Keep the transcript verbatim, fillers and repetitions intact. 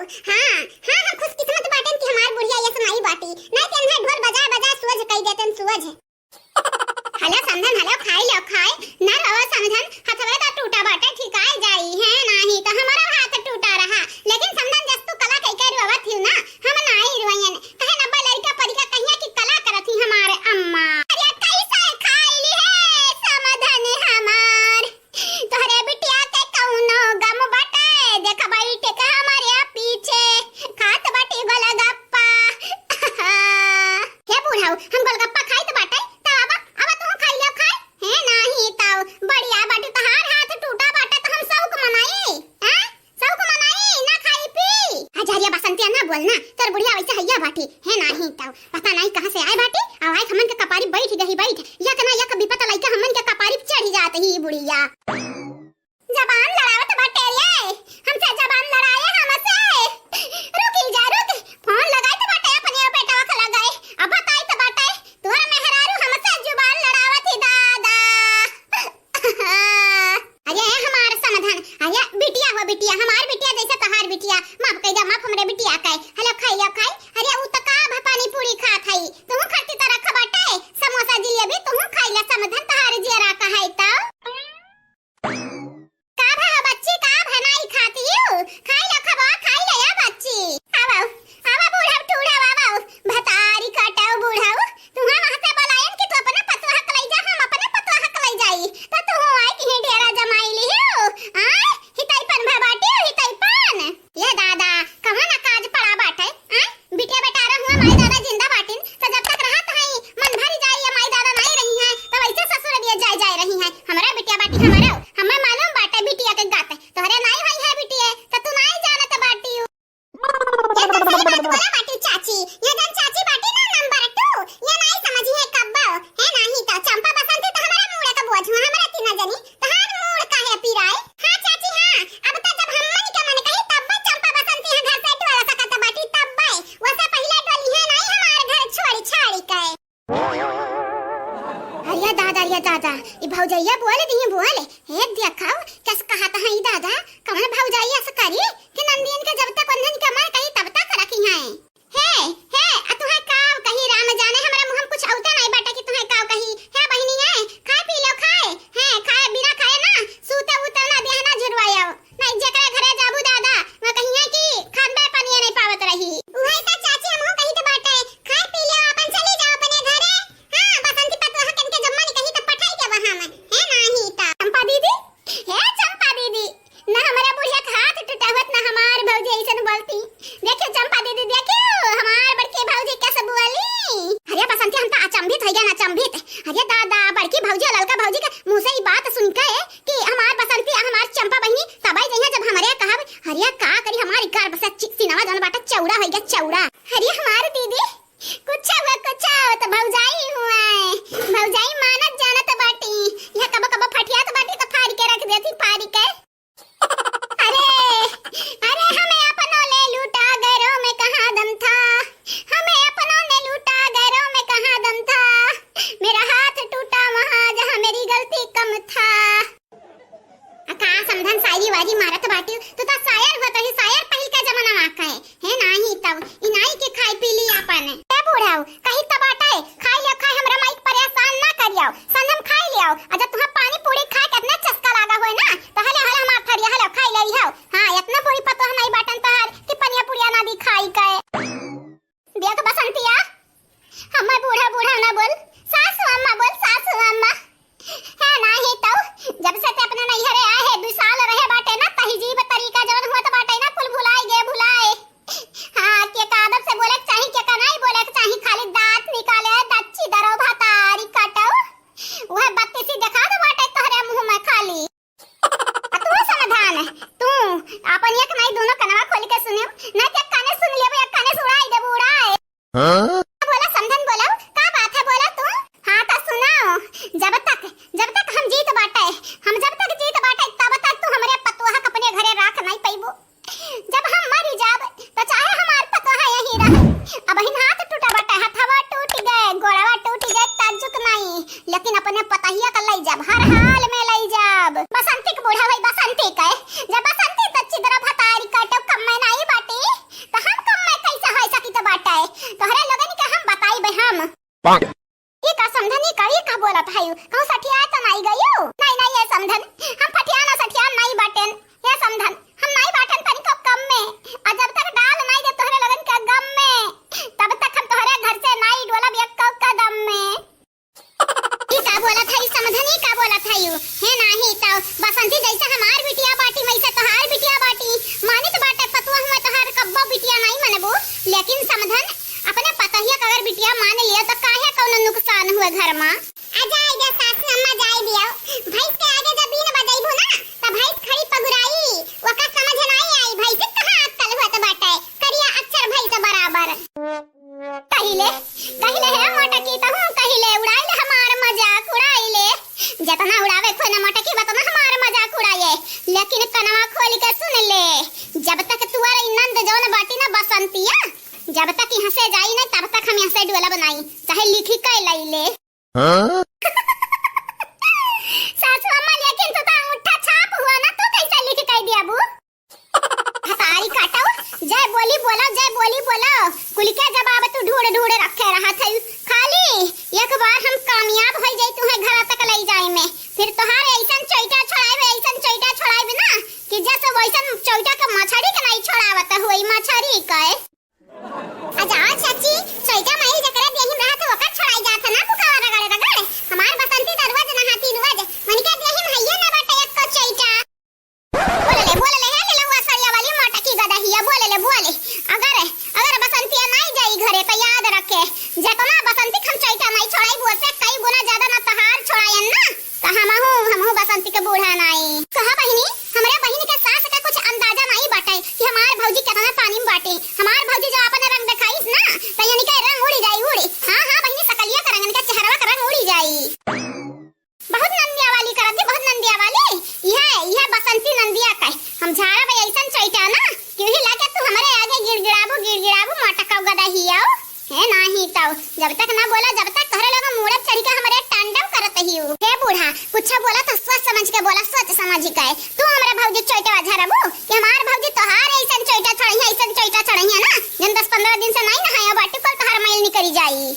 हाँ, हाँ, हम खुशकिस्मत बाटेन कि हमार बुढ़िया यस नाई बाटी, नाई ते इन्हें ढोल बजाए बजाए सुअझ कई देतेन सुअझ। हेलो समधन, हेलो, खाई लो, खाए। ना रवा समधन, हथवे तो टूटा बाटे, ठिकाए जाई है, नाही तो हमारा हाथ टूटा रहा। लेकिन समधन, जस तू कला कई के रोवत हियो ना, हम नाही रोइयन। कहे नब्बे लड़का परिका कहिया कि कला करत ही हमारे अम्मा। अरे कैसे खाई ली है समधन हमार? तोहरे बिटिया के कौनो गम बाटे, देख बैठ के हमारे पीछे खात बाटी गोलगप्पा। हे बूढ़ऊ, हम गोलगप्पा खाइत बाटे, त आवा, आवा तू खाई ले, खाए। हे नाही तऊ, बढ़िया बाटी, तोहार हाथ टूटा बाटे त हम सौक मनाई, हैं? सौक मनाई, ना खाई पी। हजारिया बसंतिया ना बोल ना, तोर बुढ़िया वैसे हइया बाटी, हे नाही तऊ। पता नाही कहाँ से आए बाटी, आउ आए हमन के कपारी बैठ गही, बैठ। यक ना यक बिपत लइका हमन के कपारी चढ़ी जात ही बुढ़िया। जबान लड़ावत बाटे रे, हमसे जबान लड़ाए हमसे। रुकी जा, रुक, फोन लगाइत बाटे अपने बेटवा के लगाए, अब बताइत बाटे, तोर मेहरारू हमसे जुबान लड़ावत ही दादा। अरे ए हमार समधन, अरे बिटिया हो बिटिया, हमार बिटिया जैसे तोहार बिटिया, माफ कई दे, माफ हमरे बिटिया के। हेलो खाई, लो खाई। अरे उ त का भा पानी पूरी खात हई, तू खरती त रख बाटे, समोसा जिलेबी तू खाई ले समधन, तोहार जियरा का है त। का भा बच्ची, का भा नाई खाती हो? खाई ले खबा, खाई ले या बच्ची। आवा, आवा बूढ़ा टूढ़ा, आवा, भतारी कटाओ बूढ़ा। तुहा वहाँ से बोलायन कि तू अपने पतोह के लई जा, हम अपने पतोह के लई जाई। त तू आए कि ही डेरा जमाई ली हो। आय, हितई पन भा बाटी हो, हितई पन। ये दादा, कहाँ ना काज पड़ा बाटे, आय? बिटिया बेटा रहुआ माई दादा जिंदा बाटिन, त जब तक रहत हई, मन भरी जाई, ये माई दादा नाई रही हैं, त वैसे ससुर दिए जाए जाए रही हैं। हमरा बिटिया बाटी हमरा, हमें मालूम बाटे बिटिया के गात, तोहरे नाई होई है बिटिया, त तू नाई जानत बाटी। ये तो सही बात बोला बाटी चाची। ये जन चाची बाटी ना नंबर टू, ये नाई समझी है कब्बो। है नाही तो चंपा बसंती तो हमारा मूड़े का बोझ हुआ, हमारा तीना जनी, तहार मूड़ काहे पिराए? हाँ चाची हाँ, अब तो जब हमन के मन कही तब चंपा बसंती यहाँ घर से टोला सकत बाटी तब। वैसे पहले डोली है नाई हमार घर छोड़ी छाड़ी के। अरे दादा, अरे दादा, ई भौजैया बोल दी, बोल। हे देखाओ, कस कहत है ई दादा, कौन भौजैया से करी कि नंदियन के जब तक उन्हन के मन कही तब तक रखी हैं। हे, हे, आ तुहे काव कही राम जाने, हमरा मुँह में कुछ औते नहीं बाटे कि तुहे काव कही। हे बहिनी, ए, खाए पी लो, खाए। हे, खाए, बिना खाए ना, सूते उते ना, देह ना झुरवायो। नहीं, जेकरे घरे जाबू दादा, वह कहिए कि खाबे पनिया नहीं पावत रही। उहे त चाची हमहू कही त बाटे, खाए पी लो, अपन चली जाओ अपने घरे। हाँ, बसंती पतोह कन के जम्मा नहीं कही त पठाई के वहाँ में। हे नाही त। चंपा दीदी, हे चंपा दीदी, ना हमारा बुढ़िया के हाथ टूटा हुआ, ना हमार भौजी ऐसन बोलती। देखियो चंपा दीदी, देखियो हमार बड़की भौजी कैसे बोली। अरे बसंती, हम तो अचंभित हो गया ना, अचंभित। अरे दादा, बड़की भौजी और ललका भौजी के मुँह से ई बात सुन के कि हमार बसंती, हमार चंपा बहिनी तबई जइहे जब हमरे कहब। अरे का करी, हमार इकार बस चि-, सिनवा जौन बाटे चौड़ा हो गया, चौड़ा। अरे हमार दीदी, कुछ हुआ, कुछ हुआ, तो भौजाई हुआ है। भौजाई मानत जानत बाटी। यह कबो कबो फटियात बाटी तो फाड़ के रख देती, फाड़ के। अरे, अरे, हमें अपनों ने लूटा, गैरों में कहाँ दम था। हमें अपनों ने लूटा, गैरों में कहाँ दम था। मेरा हाथ टूटा वहाँ, जहाँ मेरी गलती कम था। आ का समधन शायरी वायरी मारत बाटी? तू तो शायर होत ही, शायर पहिल का जमाना मा का है। हे नाही तब, ई नाही के खाई पी ली आपन। ए बूढ़ऊ, कही त बाटे, खाई लियो, खाई, हमरा माई के परेशान ना करियो। संझम खाई लियो। आ जब तुहां पानी पूरी खाए के इतना चस्का लागा होए ना, तो हले, हले हमार थरिया, हले खाई ले हो। हाँ, इतना पूरी पतोह नहीं बाटन तोहार कि पनिया पुड़िया ना दी खाई के। देख बसंतिया, हमें बूढ़ा बूढ़ा ना बोल, सासू अम्मा बोल, सासू अम्मा। है नाही तो, जब से ते अपने नैहरे आए है, दू साल रहे बाटे ना, तहजीब तरीका जवन हुआ तो बाटे ना, कुल भुलाए गए, भुलाए। हाँ, के का आदब से बोले के चाही, के का नहीं बोले के चाही, खाली दांत निकाले, दच्ची दरो भतारी काटो। वह बत्तीसी देखा दो बाटे तोहरे मुंह में खाली। आ तू समाधान, तू अपन एक नहीं दोनों कनवा खोल के सुनियो, नहीं तो एक काने सुन लेबो, एक काने से उड़ाई देबो, उड़ाए। हाँ? बोला समधन, बोला, का बात है, बोला तू। हाँ तो सुनाओ, जब तक, जब तक हम जीत बाटे, हम जब तक जीत बाटे, तब तक तू हमरे पतोह के अपने घरे राख नहीं पइबो। जब हम मरी जाब, तो चाहे हमार पतोह यहीं रहे। अबहिन हाथ टूटा बाटे, हथवा टूट गए, गोड़वा टूट गए, ताज्जुक नहीं, लेकिन अपने पतहिया का लई जाब, हर हाल में लई जाब। बसंती के बूढ़ा भाई, बसंती के, जब बसंती तो चिदरा भतारी काटो, कम में नहीं बाटी। ई का समधन, ई का, ई का बोलत हयू? कहूँ सठिया तो नाई गयू? नाई, नाई, ए समधन, हम फठिया ना सठिया नाई बाटेन। ए समधन, हम नाई बाटेन तनिको कम में। और जब तक डाल नाई दे तोहरे लोगन के गम में, तब तक हम तोहरे घर से नाई डोलब एक्को कदम में। ई का बोलत हई समधन, ई का बोलत हयू? हे नाही तो बसंती जैसे हमार बिटिया बाटी, वैसे तोहार बिटिया बाटी। मानित बाटे पतोह हुए तोहार, कब्बो बिटिया नाई मनबू। लेकिन समधन, अपने पतोहिया के अगर बिटिया मान लिया तो काहे कौनो नुकसान हुए घर मा? आ जाए दे सासू अम्मा, जाए दियो। भैंस के आगे जब बीन बजैबू ना, तो भैंस खड़ी पगुराई, ओका समझ नाई आई, भैंस कहाँ अक्कल होत बाटे, करिया अक्षर भैंस बराबर। कहिले, कहिले हे मोटकी, तहूँ कहिले, उड़ाइले हमार मजाक, उड़ाइले। जतना उड़ावे खोए ना मोटकी, वतना हमार मजाक उड़ाए। लेकिन कनवा खोल के सुन ले, जब तक तुअर ई नंद जौन बाटी ना बसंतिया, जब तक यहाँ से जाई ना, तब तक हम यहाँ से डोलब नाई, चाहे लिखी के लाई ले। हाँ? सासू अम्मा, लेकिन तू तो अंगूठा छाप हुआ ना, तू कैसे लिख के दिया बू? हतारी काटो, जय बोली बोलो, जय बोली बोलो। कुल के जवाब तू ढूंढ ढूंढ रखे रहत है। खाली एक बार हम कामयाब हो जाई तुहे घर तक ले जाए में, फिर तोहार ऐसन चोइटा छोड़ाइब, ऐसन चोइटा छोड़ाइब ना कि जैसे वैसन चोइटा के मछरी के नहीं छोड़ावत हुई, मछरी के। अच्छा, चाची, चोइटा माई जकरा देही में रहत ओकर छोड़ाई जात है ना, कुकावा रगड़ रगड़। हमार बसंती तो रोज नहाती रोज, उनके देही में हइये ना बाटे एको चोइटा। बोले ले, बोले ले, हे ले लउआ सरिया वाली मोटकी गदहिया, बोले ले, बोले। अगर, अगर बसंतिया नाई जाई घरे तो याद रखे, जेतना बसंती हम चोइटा नाई छोड़ाई, वो से कई गुना ज्यादा ना तहार छोड़ायन ना। त हमहू, हमहू बसंती के बूढ़ा नाई। कहा बहिनी, हमरे बहिन के सास के कुछ अंदाजा नाई बाटे कि हमार भौजी केतना पानी में बाटे। हमार भौजी जब अपन रंग देखाइस ना, त यानी के रंग उड़ी जाई, उड़ी। हाँ, हाँ बहिनी, सकलिया के रंगन के चेहरवा के रंग उड़ी जाई। बहुत नंदिया वाली करत जी, बहुत नंदिया वाली। यह, यह बसंती नंदिया का है। हम झाड़ा भाई ऐसन चोइटा ना, क्यों ही लागे तू हमरे आगे गिड़गिड़ाबू, गिड़गिड़ाबू, मोटका गदहिया। हे नाही तो, जब तक ना बोला, जब तक तोहरे लोग मूड़े चढ़ी के हमरे तांडव करत हियो। हे बूढ़ा, कुछ बोला तो सोच समझ के बोला, सोच समझ के। तू हमरा भौजी चोइटवा झरबू कि हमार भौजी तोहार ऐसन चोइटा छोड़इहे, ऐसन चोइटा छोड़इहे ना, जन दस पन्द्रह दिन से नहीं नहाया बाटी, कुल तोहार मैल निकरी जाई।